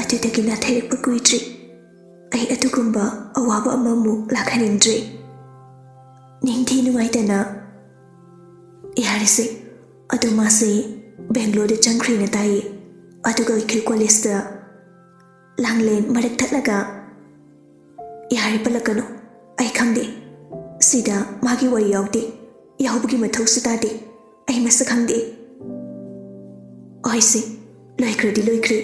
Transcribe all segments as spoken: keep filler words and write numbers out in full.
ꯑꯗꯨꯗꯒꯤ ꯅꯥꯊꯩꯔꯛꯄ ꯀꯨꯏꯗ꯭ꯔꯤ꯫ ꯑꯩ ꯑꯗꯨꯒꯨꯝꯕ ꯑꯋꯥꯕ ꯑꯃꯃꯨꯛ ꯂꯥꯛꯍꯟꯅꯤꯡꯗ꯭ꯔꯦ꯫ ꯅꯤꯡꯊꯤ ꯅꯨꯡꯉꯥꯏꯇꯅ ꯌꯥꯔꯦꯁꯦ, ꯑꯗꯣ ꯃꯥꯁꯦ ꯕꯦꯡꯒ꯭ꯂꯣꯔꯗ ꯆꯪꯈ꯭ꯔꯦꯅ ꯇꯥꯏꯌꯦ꯫ ꯑꯗꯨꯒ ꯑꯩꯈꯣꯏ ꯀꯣꯂꯦꯖꯇ ꯂꯥꯡꯂꯦꯟ ꯃꯔꯛ ꯊꯠꯂꯒ, "ꯌꯥꯔꯦ, ꯄꯜꯂꯛꯀꯅꯨ꯫ ꯑꯩ ꯈꯪꯗꯦ꯫ ꯁꯤꯗ ꯃꯥꯒꯤ ꯋꯥꯔꯤ ꯌꯥꯎꯗꯦ꯫ ꯌꯥꯎꯕꯒꯤ ꯃꯊꯧꯁꯨ ꯇꯥꯗꯦ꯫ ꯑꯩ ꯃꯁꯛ ꯈꯪꯗꯦ꯫" "ꯍꯣꯏꯁꯦ, ꯂꯣꯏꯈ꯭ꯔꯗꯤ ꯂꯣꯏꯈ꯭ꯔꯦ꯫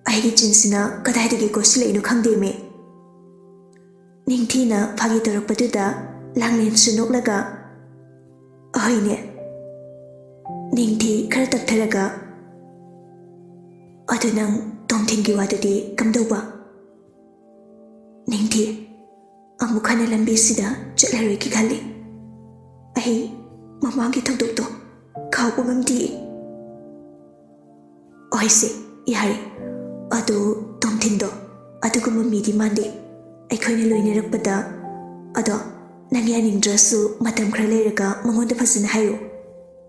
ꯑꯩꯒꯤ ꯆꯤꯟꯁꯤꯅ ꯀꯗꯥꯏꯗꯒꯤ ꯀꯣꯠꯁꯤꯜꯂꯛꯏꯅꯣ ꯈꯪꯗꯦꯃꯦ꯫" ꯅꯤꯡꯊꯤꯅ ꯐꯥꯒꯤ ꯇꯧꯔꯛꯄꯗꯨꯗ ꯂꯥꯡꯂꯦꯟꯁꯨ ꯅꯣꯛꯂꯒ, "ꯑꯍꯣꯏꯅꯦ꯫" ꯅꯤꯡꯊꯤ ꯈꯔ ꯇꯞꯊꯔꯒ, "ꯑꯗꯨ ꯅꯪ ꯇꯣꯝꯊꯤꯟꯒꯤ ꯋꯥꯗꯨꯗꯤ ꯀꯝꯗꯧꯕ?" "ꯅꯤꯡꯊꯤ, ꯑꯃꯨꯛ ꯍꯟꯅ ꯂꯝꯕꯤꯁꯤꯗ ꯆꯠꯂꯔꯣꯏꯒꯦ ꯈꯜꯂꯤ꯫ ꯑꯩ ꯃꯃꯥꯡꯒꯤ ꯊꯧꯗꯣꯛꯇꯣ ꯀꯥꯎꯕ ꯉꯝꯗꯤꯌꯦ꯫" "ꯍꯣꯏꯁꯦ, ꯌꯥꯔꯦ꯫ ꯑꯗꯣ ꯇꯣꯝꯊꯤꯟꯗꯣ ꯑꯗꯨꯒꯨꯝꯕ ꯃꯤꯗꯤ ꯃꯥꯟꯗꯦ꯫ ꯑꯩꯈꯣꯏꯅ ꯂꯣꯏꯅꯔꯛꯄꯗ, ꯑꯗꯣ ꯅꯪ ꯌꯥꯅꯤꯡꯗ꯭ꯔꯁꯨ ꯃꯇꯝ ꯈꯔ ꯂꯩꯔꯒ ꯃꯉꯣꯟꯗ ꯐꯖꯅ ꯍꯥꯏꯌꯨ꯫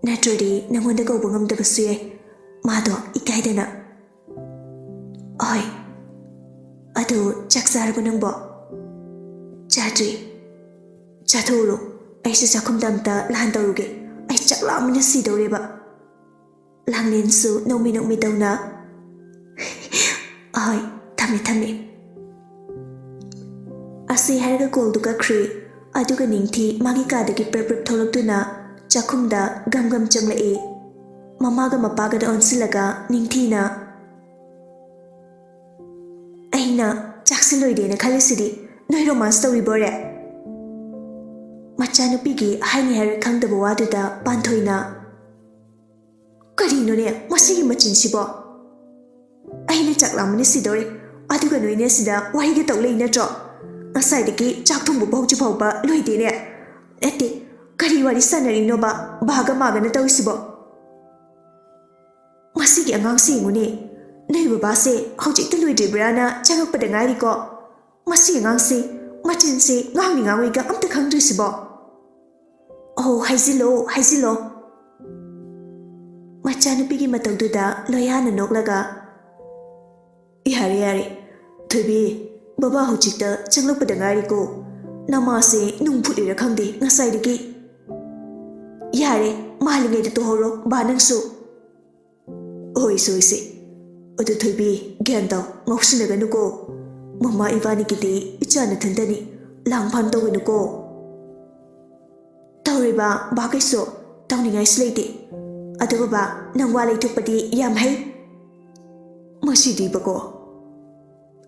ꯅꯠꯇ꯭ꯔꯗꯤ ꯅꯪꯉꯣꯟꯗ ꯀꯧꯕ ꯉꯝꯗꯕꯁꯨ ꯌꯥꯏ꯫ ꯃꯥꯗꯣ ꯏꯀꯥꯏꯗꯅ꯫" "ꯍꯣꯏ꯫ ꯑꯗꯣ ꯆꯥꯛ ꯆꯥꯔꯕꯣ ꯅꯪꯕꯣ?" "ꯆꯥꯗ꯭ꯔꯤ꯫ ꯆꯥꯊꯣꯛꯎꯔꯣ꯫ ꯑꯩꯁꯨ ꯆꯥꯛꯈꯨꯝꯗ ꯑꯝꯇ ꯂꯥꯟ ꯇꯧꯔꯨꯒꯦ꯫ ꯑꯩ ꯆꯥꯛ ꯂꯥꯝꯕꯅ ꯁꯤꯗꯧꯔꯦꯕ꯫" ꯂꯥꯡꯂꯦꯟꯁꯨ ꯅꯣꯛꯃꯤ ꯅꯣꯛꯃꯤ ꯇꯧꯅ, "ꯑꯍꯣꯏ, ꯊꯝꯃꯦ, ꯊꯝꯃꯦ꯫" ꯑꯁꯤ ꯍꯥꯏꯔꯒ ꯀꯣꯜꯗꯨ ꯀꯛꯈ꯭ꯔꯦ꯫ ꯑꯗꯨꯒ ꯅꯤꯡꯊꯤ ꯃꯥꯒꯤ ꯀꯥꯗꯒꯤ ꯄ꯭ꯔꯞ ꯄ꯭ꯔꯞ ꯊꯣꯛꯂꯛꯇꯨꯅ ꯆꯥꯛꯈꯨꯝꯗ ꯒꯝ ꯒꯝ ꯆꯪꯂꯛꯏ꯫ ꯃꯃꯥꯒ ꯃꯄꯥꯒꯗ ꯑꯣꯟꯁꯤꯜꯂꯒ ꯅꯤꯡꯊꯤꯅ, "ꯑꯩꯅ ꯆꯥꯛꯁꯦ ꯂꯣꯏꯗꯦꯅ ꯈꯜꯂꯤꯁꯤꯗꯤ ꯅꯣꯏ ꯔꯣꯃꯥꯟꯁ ꯇꯧꯔꯤꯕꯣꯔꯦ?" ꯃꯆꯥꯅꯨꯄꯤꯒꯤ ꯍꯥꯏꯅꯤ ꯍꯥꯏꯔꯣꯏ ꯈꯪꯗꯕ ꯋꯥꯗꯨꯗ ꯄꯥꯟꯊꯣꯏꯅ, "ꯀꯔꯤꯅꯣꯅꯦ ꯃꯁꯤꯒꯤ ꯃꯆꯤꯟꯁꯤꯕꯣ? ꯑꯩꯅ ꯆꯥꯛ ꯂꯥꯝꯕꯅ ꯁꯤꯗꯧꯔꯦ, ꯑꯗꯨꯒ ꯅꯣꯏꯅ ꯁꯤꯗ ꯋꯥꯔꯤꯒ ꯇꯧ ꯂꯩ ꯅꯠꯇ꯭ꯔꯣ? ꯉꯁꯥꯏꯗꯒꯤ ꯆꯥꯛ ꯊꯣꯡꯕ ꯍꯧꯖꯤꯛ ꯐꯥꯎꯕ ꯂꯣꯏꯗꯦꯅꯦ꯫ ꯅꯠꯇꯦ, ꯀꯔꯤ ꯋꯥꯔꯤ ꯁꯥꯟꯅꯔꯤꯅꯣꯕ ꯕꯥꯒ ꯃꯥꯒꯅ ꯇꯧꯔꯤꯁꯤꯕꯣ? ꯃꯁꯤꯒꯤ ꯑꯉꯥꯡꯁꯤ ꯌꯦꯡꯉꯨꯅꯦ, ꯅꯣꯏ ꯕꯕꯥꯁꯦ ꯍꯧꯖꯤꯛꯇ ꯂꯣꯏꯗ꯭ꯔꯤꯕ꯭ꯔꯥꯅ ꯆꯪꯉꯛꯄꯗ ꯉꯥꯏꯔꯤꯀꯣ꯫ ꯃꯁꯤ ꯑꯉꯥꯡꯁꯤ ꯃꯆꯤꯟꯁꯤ ꯉꯥꯡꯅꯤ ꯉꯥꯡꯉꯣꯏꯒ ꯑꯝꯇ ꯈꯪꯗ꯭ꯔꯤꯁꯤꯕꯣ?" "ꯑꯣ, ꯍꯥꯏꯖꯤꯜꯂꯣ, ꯍꯥꯏꯖꯤꯜꯂꯣ꯫" ꯃꯆꯥꯅꯨꯄꯤꯒꯤ ꯃꯇꯧꯗꯨꯗ ꯂꯣꯌꯥꯅ ꯅꯣꯛꯂꯒ, ꯌꯥꯔꯦ, ꯌꯥꯔꯦ꯫ ꯊꯣꯏꯕꯤ, ꯕꯕꯥ ꯍꯧꯖꯤꯛꯇ ꯆꯪꯂꯛꯄꯗ ꯉꯥꯏꯔꯤꯀꯣ꯫ ꯅꯃꯥꯁꯦ ꯅꯨꯡ ꯐꯨꯠꯂꯤꯔꯥ ꯈꯪꯗꯦ ꯉꯁꯥꯏꯗꯒꯤ꯫ ꯌꯥꯔꯦ, ꯃꯥꯜꯂꯤꯉꯩꯗ ꯇꯣꯛꯍꯧꯔꯣ, ꯕꯥ ꯅꯪꯁꯨ꯫ ꯍꯣꯏ, ꯁꯣꯏꯁꯦ꯫ ꯑꯗꯨ ꯊꯣꯏꯕꯤ, ꯒ꯭ꯌꯥꯟ ꯇꯥꯎ, ꯉꯥꯎꯁꯤꯟꯅꯒꯅꯨꯀꯣ꯫ ꯃꯃꯥ ꯏꯕꯥꯅꯤꯒꯤꯗꯤ ꯏꯆꯥ ꯅꯊꯟꯇꯅꯤ, ꯂꯥꯡ ꯐꯥꯟ ꯇꯧꯒꯅꯨꯀꯣ꯫ ꯇꯧꯔꯤꯕ ꯕꯥ ꯀꯩꯁꯨ ꯇꯧꯅꯤꯡꯉꯥꯏꯁꯨ ꯂꯩꯇꯦ꯫ ꯑꯗꯨꯒ ꯕꯥ, ꯅꯪ ꯋꯥ ꯂꯩꯊꯣꯛꯄꯗꯤ ꯌꯥꯝ ꯍꯩ꯫ ꯃꯁꯤꯗꯤꯕꯀꯣ꯫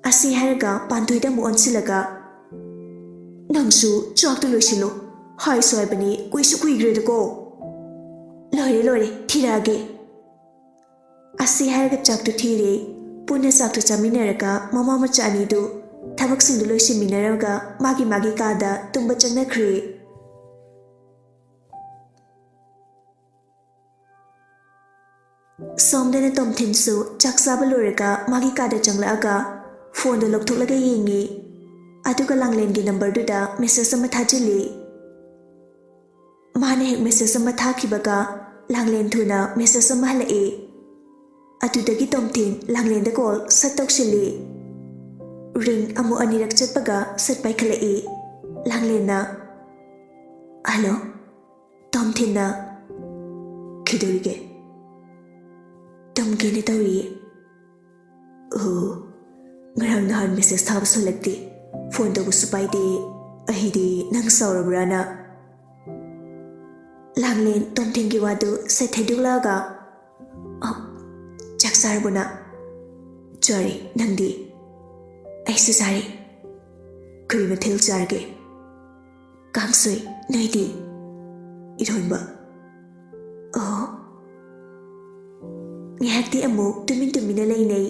ꯑꯁꯤ ꯍꯥꯏꯔꯒ ꯄꯥꯟꯊꯣꯏꯗ ꯑꯃꯨꯛ ꯑꯣꯟꯁꯤꯜꯂꯒ, "ꯅꯪꯁꯨ ꯆꯥꯛꯇꯨ ꯂꯣꯏꯁꯤꯜꯂꯨ꯫ ꯍꯥꯏꯁꯨ ꯍꯥꯏꯕꯅꯤ, ꯀꯨꯏꯁꯨ ꯀꯨꯏꯈ꯭ꯔꯦꯗꯀꯣ꯫ ꯂꯣꯏꯔꯦ, ꯂꯣꯏꯔꯦ, ꯊꯤꯔꯛꯑꯒꯦ"꯫ ꯑꯁꯤ ꯍꯥꯏꯔꯒ ꯆꯥꯛꯇꯨ ꯊꯤꯔꯦ꯫ ꯄꯨꯟꯅ ꯆꯥꯛꯇꯨ ꯆꯥꯃꯤꯟꯅꯔꯒ ꯃꯃꯥ ꯃꯆꯥ ꯑꯅꯤꯗꯨ ꯊꯕꯛꯁꯤꯡꯗꯨ ꯂꯣꯏꯁꯤꯟꯃꯤꯟꯅꯔꯒ ꯃꯥꯒꯤ ꯃꯥꯒꯤ ꯀꯥꯗ ꯇꯨꯝꯕ ꯆꯪꯅꯈ꯭ꯔꯦ꯫ ꯁꯣꯝꯗꯅ ꯇꯣꯝꯊꯤꯟꯁꯨ ꯆꯥꯛ ꯆꯥꯕ ꯂꯣꯏꯔꯒ ꯃꯥꯒꯤ ꯀꯥꯗ ꯆꯪꯂꯛꯑꯒ ꯐꯣꯟꯗꯣ ꯂꯧꯊꯣꯛꯂꯒ ꯌꯦꯡꯉꯤ꯫ ꯑꯗꯨꯒ ꯂꯥꯡꯂꯦꯟꯒꯤ ꯅꯝꯕꯔꯗꯨꯗ ꯃꯦꯁꯦꯖ ꯑꯃ ꯊꯥꯖꯤꯜꯂꯤ꯫ ꯃꯥꯅ ꯍꯦꯛ ꯃꯦꯁꯦꯖ ꯑꯃ ꯊꯥꯈꯤꯕꯒ ꯂꯥꯡꯂꯦꯟ ꯊꯨꯅ ꯃꯦꯁꯦꯖ ꯑꯃ ꯍꯜꯂꯛꯏ꯫ ꯑꯗꯨꯗꯒꯤ ꯇꯣꯝꯊꯤꯟ ꯂꯥꯡꯂꯦꯟꯗ ꯀꯣꯜ ꯁꯠ ꯇꯧꯁꯤꯜꯂꯤ꯫ ꯔꯤꯡ ꯑꯃꯨꯛ ꯑꯅꯤꯔꯛ ꯆꯠꯄꯒ ꯁꯠ ꯄꯥꯏꯈꯠꯂꯛꯏ꯫ ꯂꯥꯡꯂꯦꯟꯅ, "ꯍꯜꯂꯣ?" ꯇꯣꯝꯊꯤꯟꯅ, "ꯀꯩꯗꯧꯔꯤꯒꯦ?" "ꯇꯨꯝꯒꯦꯅ ꯇꯧꯔꯤꯌꯦ"꯫ "ꯑꯣ, ꯉꯔꯥꯡ ꯅꯍꯥꯟ ꯃꯦꯁꯦꯖ ꯊꯥꯕꯁꯨ ꯍꯜꯂꯛꯇꯦ, ꯐꯣꯟ ꯇꯧꯕꯁꯨ ꯄꯥꯏꯗꯦ, ꯑꯩꯗꯤ ꯅꯪ ꯁꯥꯎꯔꯕ꯭ꯔꯥꯅ"꯫ ꯂꯥꯡꯂꯦꯟ ꯇꯣꯝꯊꯤꯟꯒꯤ ꯋꯥꯗꯨ ꯁꯠ ꯊꯩꯗꯣꯛꯂꯛꯑꯒ, "ꯑ, ꯆꯥꯛ ꯆꯥꯔꯕꯣ ꯅꯪ?" "ꯆꯥꯔꯦ, ꯅꯪꯗꯤ?" "ꯑꯩꯁꯨ ꯆꯥꯔꯦ꯫ ꯀꯔꯤ ꯃꯊꯦꯜ ꯆꯥꯔꯒꯦ?" "ꯀꯥꯡꯁꯣꯏ, ꯅꯣꯏꯗꯤ?" "ꯏꯔꯣꯟꯕ"꯫ "ꯑꯣ"꯫ ꯉꯥꯏꯍꯥꯛꯇꯤ ꯑꯃꯨꯛ ꯇꯨꯃꯤꯟ ꯇꯨꯃꯤꯟꯅ ꯂꯩꯅꯩ꯫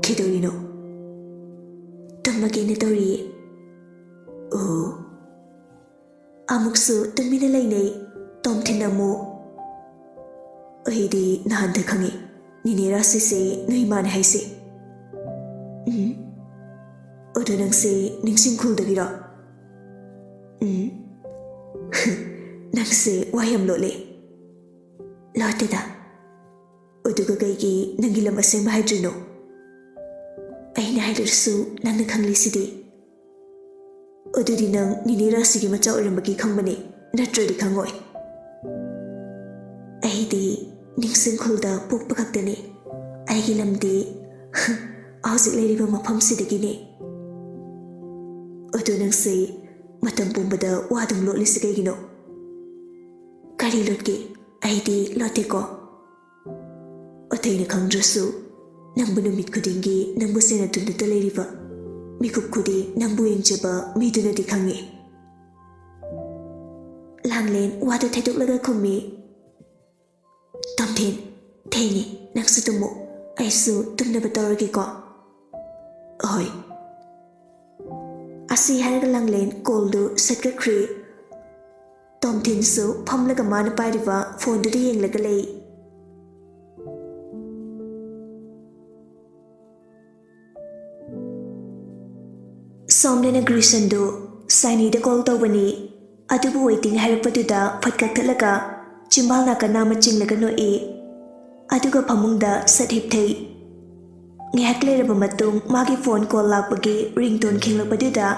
"ꯀꯩꯗꯧꯔꯤꯅꯣ?" "ꯇꯨꯝꯃꯒꯦꯅ ꯇꯧꯔꯤꯌꯦ"꯫ "ꯑꯣ"꯫ ꯑꯃꯨꯛꯁꯨ ꯇꯨꯃꯤꯟꯅ ꯂꯩꯅꯩ꯫ ꯇꯣꯝꯊꯤꯟ ꯑꯃꯨꯛ, "ꯑꯩꯗꯤ ꯅꯍꯥꯟꯗ ꯈꯪꯉꯤ, ꯅꯦꯅꯦ ꯔꯥꯁꯤꯁꯦ ꯅꯣꯏ ꯏꯃꯥꯅꯦ ꯍꯥꯏꯁꯦ"꯫ "ꯎꯝ"꯫ "ꯑꯗꯨ ꯅꯪꯁꯦ ꯅꯤꯡꯁꯤꯡ ꯈꯨꯜꯗꯒꯤꯔꯣ?" "ꯎꯝ"꯫ "ꯅꯪꯁꯦ ꯋꯥ ꯌꯥꯝ ꯂꯣꯠꯂꯦ"꯫ "ꯂꯣꯠꯇꯦꯗ"꯫ "ꯑꯗꯨꯒ ꯀꯩꯒꯤ ꯅꯪꯒꯤ ꯂꯝ ꯑꯁꯦꯡꯕ ꯍꯥꯏꯗ꯭ꯔꯤꯅꯣ?" ꯑꯩꯅ ꯍꯥꯏꯗ꯭ꯔꯁꯨ ꯅꯪꯅ ꯈꯪꯂꯤꯁꯤꯗꯤ꯫ ꯑꯗꯨꯗꯤ ꯅꯪ ꯅꯤꯅꯦ ꯔꯥꯁꯤꯒꯤ ꯃꯆꯥ ꯑꯣꯏꯔꯝꯕꯒꯤ ꯈꯪꯕꯅꯤ, ꯅꯠꯇ꯭ꯔꯗꯤ ꯈꯪꯉꯣꯏ꯫ ꯑꯩꯗꯤ ꯅꯤꯡꯁꯤꯡꯈꯨꯜꯗ ꯄꯣꯛꯄ ꯈꯛꯇꯅꯤ꯫ ꯑꯩꯒꯤ ꯂꯝꯗꯤ ꯍꯧꯖꯤꯛ ꯂꯩꯔꯤꯕ ꯃꯐꯝꯁꯤꯗꯒꯤꯅꯤ꯫ ꯑꯗꯨ ꯅꯪꯁꯦ ꯃꯇꯝ ꯄꯨꯝꯕꯗ ꯋꯥ ꯑꯗꯨꯝ ꯂꯣꯠꯂꯤꯁꯤ ꯀꯩꯒꯤꯅꯣ? ꯀꯔꯤ ꯂꯣꯠꯀꯦ? ꯑꯩꯗꯤ ꯂꯣꯠꯇꯦꯀꯣ꯫ ꯑꯇꯩꯅ ꯈꯪꯗ꯭ꯔꯁꯨ, ꯅꯪꯕꯨ ꯅꯨꯃꯤꯠ ꯈꯨꯗꯤꯡꯒꯤ ꯅꯪꯕꯨ ꯁꯦꯟꯅꯗꯨꯅꯇ ꯂꯩꯔꯤꯕ, ꯃꯤꯀꯨꯞ ꯈꯨꯗꯤꯡ ꯅꯪꯕꯨ ꯌꯦꯡꯖꯕ ꯃꯤꯗꯨꯅꯗꯤ ꯈꯪꯉꯤ꯫ ꯂꯥꯡꯂꯦꯟ ꯋꯥꯗꯨ ꯊꯩꯗꯣꯛꯂꯒ ꯈꯨꯝꯃꯤ꯫ ꯇꯣꯝꯊꯤꯟ, ꯊꯦꯡꯉꯦ, ꯅꯪꯁꯨ ꯇꯨꯝꯃꯨ, ꯑꯩꯁꯨ ꯇꯨꯝꯅꯕ ꯇꯧꯔꯒꯦꯀꯣ꯫ ꯍꯣꯏ꯫ ꯑꯁꯤ ꯍꯥꯏꯔꯒ ꯂꯥꯡꯂꯦꯟ ꯀꯣꯜꯗꯨ ꯁꯠꯀꯠꯈ꯭ꯔꯦ꯫ ꯇꯣꯝꯊꯤꯟꯁꯨ ꯐꯝꯂꯒ ꯃꯥꯅ ꯄꯥꯏꯔꯤꯕ ꯐꯣꯟꯗꯨꯗ ꯌꯦꯡꯂꯒ ꯂꯩ꯫ ꯁꯣꯝꯗꯅ ꯒ꯭ꯔꯤꯁꯟꯗꯨ ꯁꯥꯏꯅꯤꯗ ꯀꯣꯜ ꯇꯧꯕꯅꯤ꯫ ꯑꯗꯨꯕꯨ ꯋꯦꯇꯤꯡ ꯍꯥꯏꯔꯛꯄꯗꯨꯗ ꯐꯠ ꯀꯛꯊꯠꯂꯒ ꯆꯤꯝꯕꯥꯜ ꯅꯥꯀꯟ ꯅꯥꯝꯃ ꯆꯤꯡꯂꯒ ꯅꯣꯛꯏ꯫ ꯑꯗꯨꯒ ꯐꯃꯨꯡꯗ ꯁꯠ ꯍꯤꯞꯊꯩ꯫ ꯉꯥꯏꯍꯥꯛ ꯂꯩꯔꯕ ꯃꯇꯨꯡ ꯃꯥꯒꯤ ꯐꯣꯟ ꯀꯣꯜ ꯂꯥꯛꯄꯒꯤ ꯔꯤꯡꯇꯣꯟ ꯈꯤꯡꯂꯛꯄꯗꯨꯗ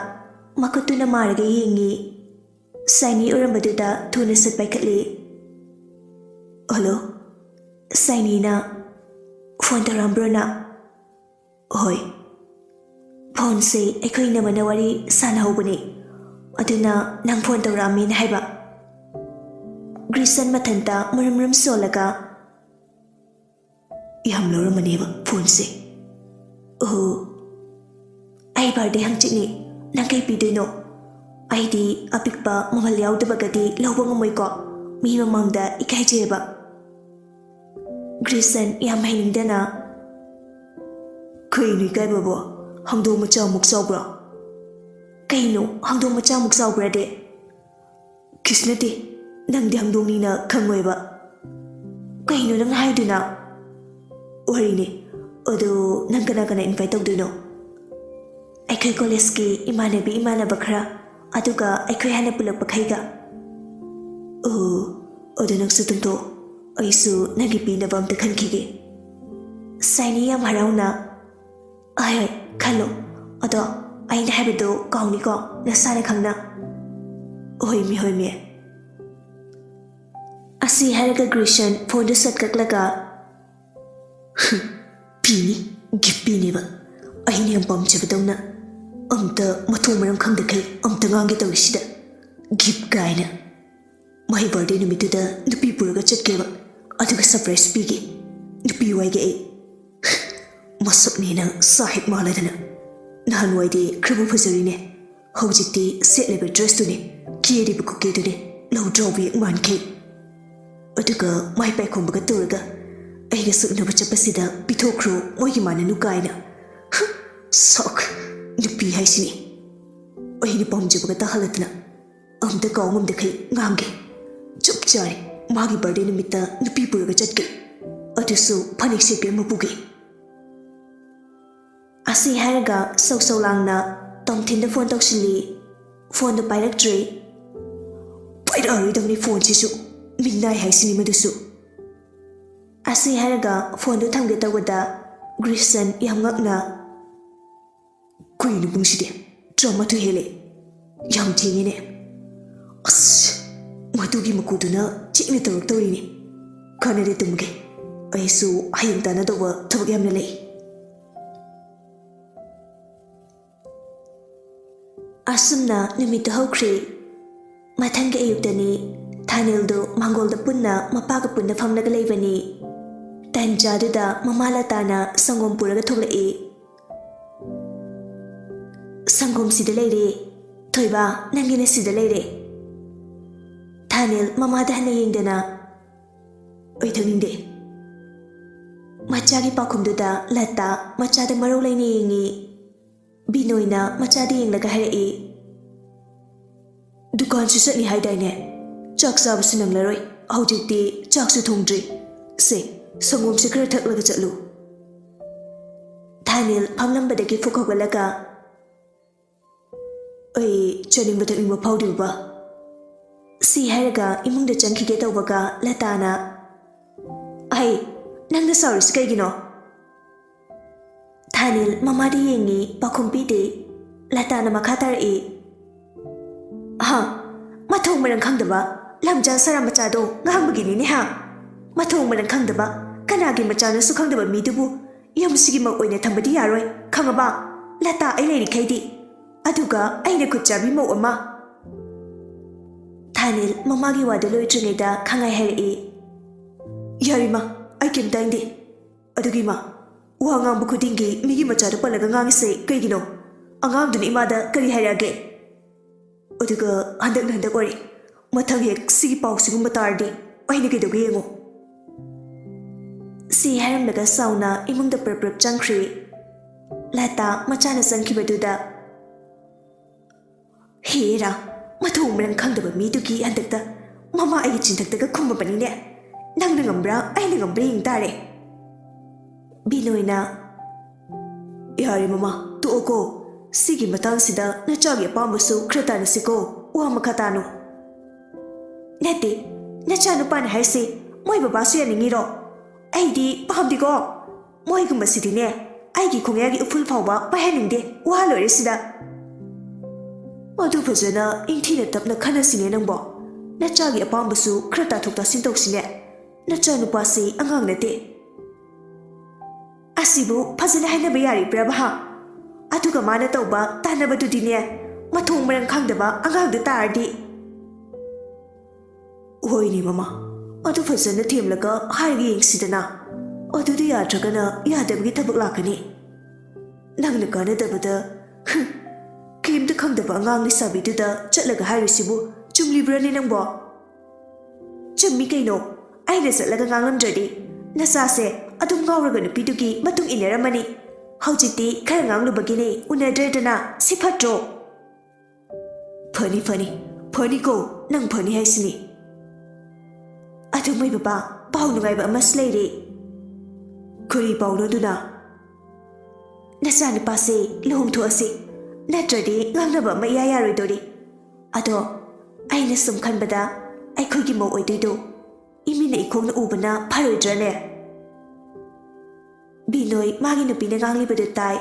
ꯃꯈꯨꯠꯇꯨꯅ ꯃꯥꯔꯒ ꯌꯦꯡꯉꯤ꯫ ꯁꯥꯏꯅꯤ ꯑꯣꯏꯔꯝꯕꯗꯨꯗ ꯊꯨꯅ ꯁꯠ ꯄꯥꯏꯈꯠꯂꯤ꯫ ꯍꯜꯂꯣ, ꯁꯥꯏꯅꯤꯅ꯫ ꯐꯣꯟ ꯇꯧꯔꯛꯑꯝꯕ꯭ꯔꯣ ꯅꯪ? ꯍꯣꯏ꯫ ꯐꯣꯟꯁꯦ ꯑꯩꯈꯣꯏ ꯏꯅꯝꯃꯅ ꯋꯥꯔꯤ ꯁꯥꯟꯅꯍꯧꯕꯅꯦ, ꯑꯗꯨꯅ ꯅꯪ ꯐꯣꯟ ꯇꯧꯔꯛꯑꯝꯃꯦꯅ ꯍꯥꯏꯕ꯫ ꯒ꯭ꯔꯤꯁꯟ ꯃꯊꯟꯇ ꯃꯔꯨꯝ ꯃꯔꯨꯝ ꯁꯣꯜꯂꯒ, ꯌꯥꯝ ꯂꯧꯔꯝꯃꯅꯦꯕ ꯐꯣꯟꯁꯦ꯫ ꯑꯣ, ꯑꯩ ꯕꯥꯔꯗꯦ ꯍꯪꯆꯤꯠꯅꯤ, ꯅꯪ ꯀꯩ ꯄꯤꯗꯣꯏꯅꯣ? ꯑꯩꯗꯤ ꯑꯄꯤꯛꯄ ꯃꯃꯜ ꯌꯥꯎꯗꯕꯒꯗꯤ ꯂꯧꯕ ꯉꯝꯃꯣꯏꯀꯣ, ꯃꯤ ꯃꯃꯥꯡꯗ ꯏꯀꯥꯏꯖꯩꯌꯦꯕ꯫ ꯒ꯭ꯔꯤꯁꯟ ꯌꯥꯝ ꯍꯩꯅꯤꯡꯗꯅ, ꯀꯩꯅꯣ ꯏꯀꯥꯏꯕꯕꯣ? ꯍꯪꯗꯣꯡ ꯃꯆꯥꯃꯨꯛ ꯆꯥꯎꯕ꯭ꯔꯣ? ꯀꯩꯅꯣ ꯍꯪꯗꯣꯡ ꯃꯆꯥꯃꯨꯛ ꯆꯥꯎꯕ꯭ꯔꯗꯤ? ꯀꯤꯁ ꯅꯠꯇꯦ, ꯅꯪꯗꯤ ꯍꯪꯗꯣꯡꯅꯤꯅ ꯈꯪꯉꯣꯏꯕ꯫ ꯀꯩꯅꯣ ꯅꯪ ꯍꯥꯏꯗꯨꯅ? ꯋꯥꯔꯤꯅꯦ꯫ ꯑꯗꯣ ꯅꯪ ꯀꯅꯥ ꯀꯅꯥ ꯏꯟꯚꯥꯏꯠ ꯇꯧꯗꯣꯏꯅꯣ? ꯑꯩꯈꯣꯏ ꯀꯣꯂꯦꯖꯀꯤ ꯏꯃꯥꯟꯅꯕꯤ ꯏꯃꯥꯟꯅꯕ ꯈꯔ, ꯑꯗꯨꯒ ꯑꯩꯈꯣꯏ ꯍꯥꯟꯅ ꯄꯨꯜꯂꯛꯄꯈꯩꯒ꯫ ꯑꯣ, ꯑꯗꯨ ꯅꯪꯁꯨ ꯇꯨꯝꯊꯣꯛꯑꯣ, ꯑꯩꯁꯨ ꯅꯪꯒꯤ ꯄꯤꯅꯕ ꯑꯝꯇ ꯈꯟꯈꯤꯒꯦ꯫ ꯁꯥꯏꯅꯤ ꯌꯥꯝ ꯍꯔꯥꯎꯅ, ꯍꯣꯏ ꯍꯣꯏ, ꯈꯜꯂꯨ꯫ ꯑꯗꯣ ꯑꯩꯅ ꯍꯥꯏꯕꯗꯣ ꯀꯥꯎꯅꯤꯀꯣ, ꯅꯁꯥꯅ ꯈꯪꯅ꯫ ꯍꯣꯏꯃꯤ ꯍꯣꯏꯃꯤ꯫ ꯑꯁꯤ ꯍꯥꯏꯔꯒ ꯒ꯭ꯔꯤꯁꯟ ꯐꯣꯟꯗꯨ ꯁꯠ ꯀꯛꯂꯒ, "ꯍꯨꯝ, ꯄꯤꯅꯤ, ꯒꯤꯐ ꯄꯤꯅꯦꯕ꯫ ꯑꯩꯅ ꯌꯥꯝ ꯄꯥꯝꯖꯕꯗꯧꯅ꯫ ꯑꯝꯇ ꯃꯊꯣꯡ ꯃꯔꯝ ꯈꯪꯗꯈꯩ ꯑꯝꯇ ꯉꯥꯡꯒꯦ ꯇꯧꯔꯤꯁꯤꯗ꯫ ꯒꯤꯐ ꯀꯥꯏꯅ꯫ ꯃꯥꯒꯤ ꯕꯥꯔꯗꯦ ꯅꯨꯃꯤꯠꯇꯨꯗ ꯅꯨꯄꯤ ꯄꯨꯔꯒ ꯆꯠꯀꯦꯕ, ꯑꯗꯨꯒ ꯁꯔꯄ꯭ꯔꯥꯏꯁ ꯄꯤꯒꯦ꯫ ꯅꯨꯄꯤ ꯋꯥꯏꯒꯦ ꯑꯩ꯫ ꯃꯁꯛꯅꯦꯅ ꯁꯥ ꯍꯦꯛ ꯃꯥꯜꯂꯗꯅ꯫ ꯅꯍꯥꯟꯋꯥꯏꯗꯤ ꯈꯔꯕꯨ ꯐꯖꯔꯤꯅꯦ, ꯍꯧꯖꯤꯛꯇꯤ ꯁꯦꯠꯂꯤꯕ ꯗ꯭ꯔꯦꯁꯇꯨꯅꯦ, ꯀꯦꯔꯤꯕ ꯀꯨꯀꯦꯗꯨꯅꯦ, ꯂꯧꯗ꯭ꯔꯥꯎꯕꯤ ꯍꯦꯛ ꯃꯥꯟꯈꯩ꯫ ꯑꯗꯨꯒ ꯃꯥꯏ ꯄꯥꯏꯈꯣꯝꯕꯒ ꯇꯧꯔꯒ ꯑꯩꯒ ꯁꯨꯛꯅꯕ ꯆꯠꯄꯁꯤꯗ ꯄꯤꯊꯣꯛꯈ꯭ꯔꯣ ꯃꯣꯏꯒꯤ ꯃꯥꯟꯅꯅꯨ ꯀꯥꯏꯅ꯫ ꯍ, ꯁꯛ! ꯅꯨꯄꯤ ꯍꯥꯏꯁꯤꯅꯤ꯫ ꯑꯩꯅ ꯄꯥꯝꯖꯕꯒ ꯇꯥꯍꯜꯂꯗꯅ꯫ ꯑꯝꯇ ꯀꯥꯎ ꯉꯝꯗꯈꯩ ꯉꯥꯡꯒꯦ꯫ ꯆꯞ ꯆꯥꯔꯦ, ꯃꯥꯒꯤ ꯕꯥꯔꯗꯦ ꯅꯨꯃꯤꯠꯇ ꯅꯨꯄꯤ ꯄꯨꯔꯒ ꯆꯠꯀꯦ, ꯑꯗꯨꯁꯨ ꯐꯅꯦꯛ ꯁꯦꯠꯄꯤ ꯑꯃ ꯄꯨꯒꯦ꯫ ꯑꯁꯤ ꯍꯥꯏꯔꯒ ꯁꯧ ꯁꯧ ꯂꯥꯡꯅ ꯇꯣꯝꯊꯤꯟꯗ ꯐꯣꯟ ꯇꯧꯁꯤꯜꯂꯤ꯫ ꯐꯣꯟꯗꯣ ꯄꯥꯏꯔꯛꯇ꯭ꯔꯦ꯫ ꯄꯥꯏꯔꯛꯑꯔꯣꯏꯗꯕꯅꯤ ꯐꯣꯟꯁꯤꯁꯨ, ꯃꯤꯅꯥꯏ ꯍꯥꯏꯁꯤꯅꯤ ꯃꯗꯨꯁꯨ꯫ ꯑꯁꯤ ꯍꯥꯏꯔꯒ ꯐꯣꯟꯗꯣ ꯊꯝꯒꯦ ꯇꯧꯕꯗ ꯒ꯭ꯔꯤꯁꯟ ꯌꯥꯝ ꯉꯛꯅ, "ꯀꯩꯅꯣ ꯄꯨꯡꯁꯤꯗꯤ? ꯇꯔꯥꯃꯥꯊꯣꯏ ꯍꯦꯜꯂꯦ꯫ ꯌꯥꯝ ꯊꯦꯡꯉꯦꯅꯦ꯫ ꯑꯁ, ꯃꯗꯨꯒꯤ ꯃꯀꯨꯗꯨꯅ ꯆꯦꯛꯅ ꯇꯧꯔꯛꯇꯧꯔꯤꯅꯦ꯫ ꯀꯥꯟꯅꯗꯦ, ꯇꯨꯝꯃꯒꯦ꯫ ꯑꯩꯁꯨ ꯍꯌꯦꯡ ꯇꯥꯟꯅꯗꯧꯕ ꯊꯕꯛ ꯌꯥꯝꯅ ꯂꯩ꯫" ꯑꯁꯨꯝꯅ ꯅꯨꯃꯤꯠꯇꯨ ꯍꯧꯈ꯭ꯔꯦ꯫ ꯃꯊꯪꯒꯤ ꯑꯌꯨꯛꯇꯅꯤ꯫ ꯊꯥꯅꯦꯜꯗꯨ ꯃꯥꯡꯒꯣꯜꯗ ꯄꯨꯟꯅ ꯃꯄꯥꯒ ꯄꯨꯟꯅ ꯐꯝꯂꯒ ꯂꯩꯕꯅꯤ꯫ ꯇꯟꯖꯥꯗꯨꯗ ꯃꯃꯥ ꯂꯇꯥꯅ ꯁꯪꯒꯣꯝ ꯄꯨꯔꯒ ꯊꯣꯛꯂꯛꯏ꯫ "ꯁꯪꯒꯣꯝ ꯁꯤꯗ ꯂꯩꯔꯦ꯫ ꯊꯣꯏꯕ, ꯅꯪꯒꯤꯅ ꯁꯤꯗ ꯂꯩꯔꯦ꯫" ꯊꯥꯅꯦꯜ ꯃꯃꯥꯗ ꯍꯟꯅ ꯌꯦꯡꯗꯅ, "ꯑꯩ ꯊꯛꯅꯤꯡꯗꯦ꯫" ꯃꯆꯥꯒꯤ ꯄꯥꯎꯈꯨꯝꯗꯨꯗ ꯂꯇꯥ ꯃꯆꯥꯗ ꯃꯔꯧ ꯂꯩꯅ ꯌꯦꯡꯉꯤ꯫ ꯕꯤꯅꯣꯏꯅ ꯃꯆꯥꯗ ꯌꯦꯡꯂꯒ ꯍꯥꯏꯔꯛꯏ, "ꯗꯨꯀꯥꯟꯁꯨ ꯆꯠꯅꯤ ꯍꯥꯏꯗꯥꯏꯅꯦ? ꯆꯥꯛ ꯆꯥꯕꯁꯨ ꯅꯪꯂꯔꯣꯏ꯫ ꯍꯧꯖꯤꯛꯇꯤ ꯆꯥꯛꯁꯨ ꯊꯣꯡꯗ꯭ꯔꯤ꯫ ꯁꯦ, ꯁꯪꯒꯣꯝꯁꯦ ꯈꯔ ꯊꯛꯂꯒ ꯆꯠꯂꯨ꯫" ꯊꯥꯅꯦꯜ ꯐꯝꯂꯝꯕꯗꯒꯤ ꯐꯨꯛ ꯍꯧꯒꯠꯂꯒ, "ꯑꯩ ꯆꯥꯅꯤꯡꯕ ꯊꯛꯅꯤꯡꯕ ꯐꯥꯎꯗꯦ, ꯕꯕꯥ꯫" ꯁꯤ ꯍꯥꯏꯔꯒ ꯏꯃꯨꯡꯗ ꯆꯪꯈꯤꯒꯦ ꯇꯧꯕꯒ ꯂꯇꯥꯅ, "ꯑꯍꯩ, ꯅꯪꯅ ꯁꯥꯎꯔꯤꯁꯤ ꯀꯩꯒꯤꯅꯣ?" ꯊꯥꯅꯤꯜ ꯃꯃꯥꯗ ꯌꯦꯡꯉꯤ, ꯄꯥꯎꯈꯨꯝ ꯄꯤꯗꯦ꯫ ꯂꯇꯥꯅ ꯃꯈꯥ ꯇꯥꯔꯛꯏ, "ꯍꯥ? ꯃꯊꯣꯡ ꯃꯔꯝ ꯈꯪꯗꯕ ꯂꯝꯖꯥ ꯁꯔꯥ ꯃꯆꯥꯗꯣ ꯉꯥꯡꯕꯒꯤꯅꯤꯅꯦ ꯍꯥ? ꯃꯊꯣꯡ ꯃꯔꯝ ꯈꯪꯗꯕ, ꯀꯅꯥꯒꯤ ꯃꯆꯥꯅꯣꯁꯨ ꯈꯪꯗꯕ ꯃꯤꯗꯨꯕꯨ ꯌꯨꯝꯁꯤꯒꯤ ꯃꯧ ꯑꯣꯏꯅ ꯊꯝꯕꯗꯤ ꯌꯥꯔꯣꯏ, ꯈꯪꯉꯕ? ꯂꯇꯥ ꯑꯩ ꯂꯩꯔꯤꯈꯩꯗꯤ꯫ ꯑꯗꯨꯒ ꯑꯩꯅ ꯈꯨꯠ ꯆꯥꯕꯤ ꯃꯧ ꯑꯃ"꯫ ꯊꯥꯅꯤꯜ ꯃꯃꯥꯒꯤ ꯋꯥꯗꯨ ꯂꯣꯏꯗ꯭ꯔꯤꯉꯩꯗ ꯈꯪꯉꯥꯏ ꯍꯥꯏꯔꯛꯏ, "ꯌꯥꯔꯦ ꯏꯃꯥ, ꯑꯩ ꯀꯩꯝ ꯇꯥꯅꯤꯡꯗꯦ꯫ ꯑꯗꯨꯒ ꯏꯃꯥ, ꯋꯥ ꯉꯥꯡꯕ ꯈꯨꯗꯤꯡꯒꯤ ꯃꯤꯒꯤ ꯃꯆꯥꯗꯣ ꯄꯜꯂꯒ ꯉꯥꯡꯉꯤꯁꯦ ꯀꯩꯒꯤꯅꯣ? ꯑꯉꯥꯡꯗꯨꯅ ꯏꯃꯥꯗ ꯀꯔꯤ ꯍꯥꯏꯔꯛꯑꯒꯦ? ꯑꯗꯨꯒ ꯍꯟꯗꯛꯅ ꯍꯟꯗꯛ ꯑꯣꯏꯔꯦ, ꯃꯊꯪ ꯍꯦꯛ ꯁꯤꯒꯤ ꯄꯥꯎ ꯁꯤꯒꯨꯝꯕ ꯇꯥꯔꯗꯤ ꯑꯩꯅ ꯀꯩꯗꯧꯒꯦ ꯌꯦꯡꯉꯣ"꯫ ꯁꯤ ꯍꯥꯏꯔꯝꯂꯒ ꯁꯥꯎꯅ ꯏꯃꯨꯡꯗ ꯄ꯭ꯔꯞ ꯄ꯭ꯔꯞ ꯆꯪꯈ꯭ꯔꯦ꯫ ꯂꯇꯥ ꯃꯆꯥꯅ ꯆꯪꯈꯤꯕꯗꯨꯗ, "ꯍꯦꯔꯥ, ꯃꯊꯣꯡ ꯃꯔꯝ ꯈꯪꯗꯕ ꯃꯤꯗꯨꯒꯤ ꯍꯟꯗꯛꯇ ꯃꯃꯥ ꯑꯩꯒꯤ ꯆꯤꯟꯊꯛꯇꯒ ꯈꯨꯝꯃꯕꯅꯤꯅꯦ꯫ ꯅꯪꯅ ꯉꯝꯕ꯭ꯔꯥ, ꯑꯩꯅ ꯉꯝꯕ꯭ꯔꯥ ꯌꯦꯡ ꯇꯥꯔꯦ"꯫ ꯕꯤꯅꯣꯏꯅ, "ꯌꯥꯔꯦ ꯃꯃꯥ, ꯇꯣꯛꯑꯣꯀꯣ꯫ ꯁꯤꯒꯤ ꯃꯇꯥꯡꯁꯤꯗ ꯅꯆꯥꯒꯤ ꯑꯄꯥꯝꯕꯁꯨ ꯈꯔ ꯇꯥꯅꯁꯤꯀꯣ꯫ ꯋꯥ ꯃꯈꯥ ꯇꯥꯅꯨ"꯫ "ꯅꯠꯇꯦ, ꯅꯆꯥꯅꯨꯄꯥꯅ ꯍꯥꯏꯁꯦ ꯃꯣꯏ ꯕꯕꯥꯁꯨ ꯌꯥꯅꯤꯡꯉꯤꯔꯣ? ꯑꯩꯗꯤ ꯄꯥꯝꯗꯦꯀꯣ꯫ ꯃꯣꯏꯒꯨꯝꯕꯁꯤꯗꯤꯅꯦ, ꯑꯩꯒꯤ ꯈꯣꯡꯌꯥꯒꯤ ꯎꯐꯨꯜ ꯐꯥꯎꯕ ꯄꯥꯏꯍꯟꯅꯤꯡꯗꯦ, ꯋꯥ ꯂꯣꯏꯔꯦ ꯁꯤꯗ"꯫ "ꯑꯗꯨ ꯐꯖꯅ ꯏꯪꯊꯤꯅ ꯇꯞꯅ ꯈꯟꯅꯁꯤꯅꯦ ꯅꯪꯕꯣ꯫ ꯅꯆꯥꯒꯤ ꯑꯄꯥꯝꯕꯁꯨ ꯈꯔ ꯇꯥꯊꯣꯛ ꯇꯥꯁꯤꯟ ꯇꯧꯁꯤꯅꯦ꯫ ꯅꯆꯥꯅꯨꯄꯥꯁꯤ ꯑꯉꯥꯡ ꯅꯠꯇꯦ"꯫ "ꯑꯁꯤꯕꯨ ꯐꯖꯅ ꯍꯥꯏꯅꯕ ꯌꯥꯔꯤꯕ꯭ꯔꯕ ꯍꯥ? ꯑꯗꯨꯒ ꯃꯥꯅ ꯇꯧꯕ ꯇꯥꯟꯅꯕꯗꯨꯗꯤꯅꯦ, ꯃꯊꯣꯡ ꯃꯔꯝ ꯈꯪꯗꯕ ꯑꯉꯥꯡꯗ ꯇꯥꯔꯗꯤ"꯫ "ꯍꯣꯏꯅꯦ ꯃꯃꯥ, ꯑꯗꯨ ꯐꯖꯅ ꯊꯦꯝꯂꯒ ꯍꯥꯏꯔꯒ ꯌꯦꯡꯁꯤꯗꯅ꯫ ꯑꯗꯨꯗꯤ ꯌꯥꯗ꯭ꯔꯒꯅ ꯌꯥꯗꯕꯒꯤ ꯊꯕꯛ ꯂꯥꯛꯀꯅꯤ꯫ ꯅꯪꯅ ꯀꯥꯟꯅꯗꯕꯗ, ꯍꯨꯝ, ꯀꯔꯤꯝꯇ ꯈꯪꯗꯕ ꯑꯉꯥꯡ ꯂꯩꯁꯥꯕꯤꯗꯨꯗ ꯆꯠꯂꯒ ꯍꯥꯏꯔꯨꯁꯤꯕꯨ ꯆꯨꯝꯂꯤꯕ꯭ꯔꯥꯅꯦ ꯅꯪꯕꯣ?" "ꯆꯨꯝꯃꯤ ꯀꯩꯅꯣ, ꯑꯩꯅ ꯆꯠꯂꯒ ꯉꯥꯡꯂꯝꯗ꯭ꯔꯗꯤ ꯅꯆꯥꯁꯦ ꯑꯗꯨꯝ ꯉꯥꯎꯔꯒ ꯅꯨꯄꯤꯗꯨꯒꯤ ꯃꯇꯨꯡ ꯏꯟꯅꯔꯝꯃꯅꯤ꯫ ꯍꯧꯖꯤꯛꯇꯤ ꯈꯔ ꯉꯥꯡꯂꯨꯕꯒꯤꯅꯦ, ꯎꯅꯗ꯭ꯔꯦꯗꯅ, ꯁꯤ ꯐꯠꯇ꯭ꯔꯣ?" "ꯐꯅꯤ, ꯐꯅꯤ, ꯐꯅꯤꯀꯣ, ꯅꯪ ꯐꯅꯤ ꯍꯥꯏꯁꯤꯅꯤ꯫ ꯑꯗꯨ ꯃꯣꯏ ꯕꯕꯥ, ꯄꯥꯎ ꯅꯨꯡꯉꯥꯏꯕ ꯑꯃꯁꯨ ꯂꯩꯔꯦ"꯫ "ꯀꯔꯤ ꯄꯥꯎꯅꯣ ꯑꯗꯨꯅ?" "ꯅꯆꯥꯅꯨꯄꯥꯁꯦ ꯂꯨꯍꯣꯡꯊꯣꯛꯑꯁꯤ, ꯅꯠꯇ꯭ꯔꯗꯤ ꯉꯥꯡꯅꯕ ꯑꯃ ꯏꯌꯥ ꯌꯥꯔꯣꯏꯗꯣꯔꯤ꯫ ꯑꯗꯣ ꯑꯩꯅ ꯁꯨꯝ ꯈꯟꯕꯗ ꯑꯩꯈꯣꯏꯒꯤ ꯃꯧ ꯑꯣꯏꯗꯣꯏꯗꯣ ꯏꯃꯤꯠꯅ ꯏꯈꯣꯡꯅ ꯎꯕꯅ ꯐꯔꯣꯏꯗ꯭ꯔꯅꯦ?" ꯕꯤꯅꯣꯏ ꯃꯥꯒꯤ ꯅꯨꯄꯤꯅ ꯉꯥꯡꯂꯤꯕꯗꯨ ꯇꯥꯏ꯫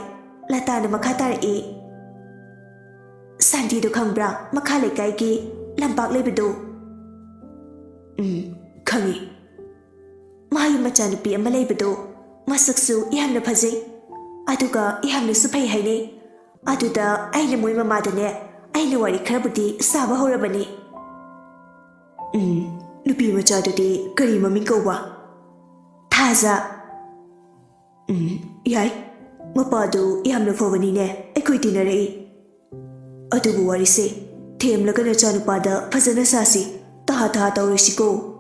ꯂꯇꯥꯅ ꯃꯈꯥ ꯇꯥꯔꯛꯏ, "ꯁꯥꯟꯇꯤꯗꯨ ꯈꯪꯕ꯭ꯔꯥ? ꯃꯈꯥ ꯂꯩꯀꯥꯏꯒꯤ ꯂꯝꯄꯥꯛ ꯂꯩꯕꯗꯨ?" "ꯎꯝ, ꯈꯪꯉꯤ꯫ ꯃꯥꯒꯤ ꯃꯆꯥꯅꯨꯄꯤ ꯑꯃ ꯂꯩꯕꯗꯨ, ꯃꯁꯛꯁꯨ ꯌꯥꯝꯅ ꯐꯖꯩ, ꯑꯗꯨꯒ ꯌꯥꯝꯅꯁꯨ ꯐꯩ ꯍꯥꯏꯅꯩ꯫ ꯑꯗꯨꯗ ꯑꯩꯅ ꯃꯣꯏ ꯃꯃꯥꯗꯅꯦ, ꯑꯩꯅ ꯋꯥꯔꯤ ꯈꯔꯕꯨꯗꯤ ꯁꯥꯕ ꯍꯧꯔꯕꯅꯤ꯫" "ꯎꯝ, ꯅꯨꯄꯤ ꯃꯆꯥꯗꯨꯗꯤ ꯀꯔꯤ ꯃꯃꯤꯡ ꯀꯧꯕ?" "ꯊꯥꯖ꯫" "ꯎꯝ, ꯌꯥꯏ꯫ ꯃꯄꯥꯗꯨ ꯌꯥꯝꯅ ꯐꯕꯅꯤꯅꯦ, ꯑꯩꯈꯣꯏ ꯇꯤꯟꯅꯔꯛꯏ꯫ ꯑꯗꯨꯕꯨ ꯋꯥꯔꯤꯁꯦ ꯊꯦꯝꯂꯒ ꯅꯆꯥꯅꯨꯄꯥꯗ ꯐꯖꯅ ꯁꯥꯁꯤ, ꯇꯍꯥ ꯇꯍꯥ ꯇꯧꯔꯣꯏꯁꯤꯀꯣ꯫"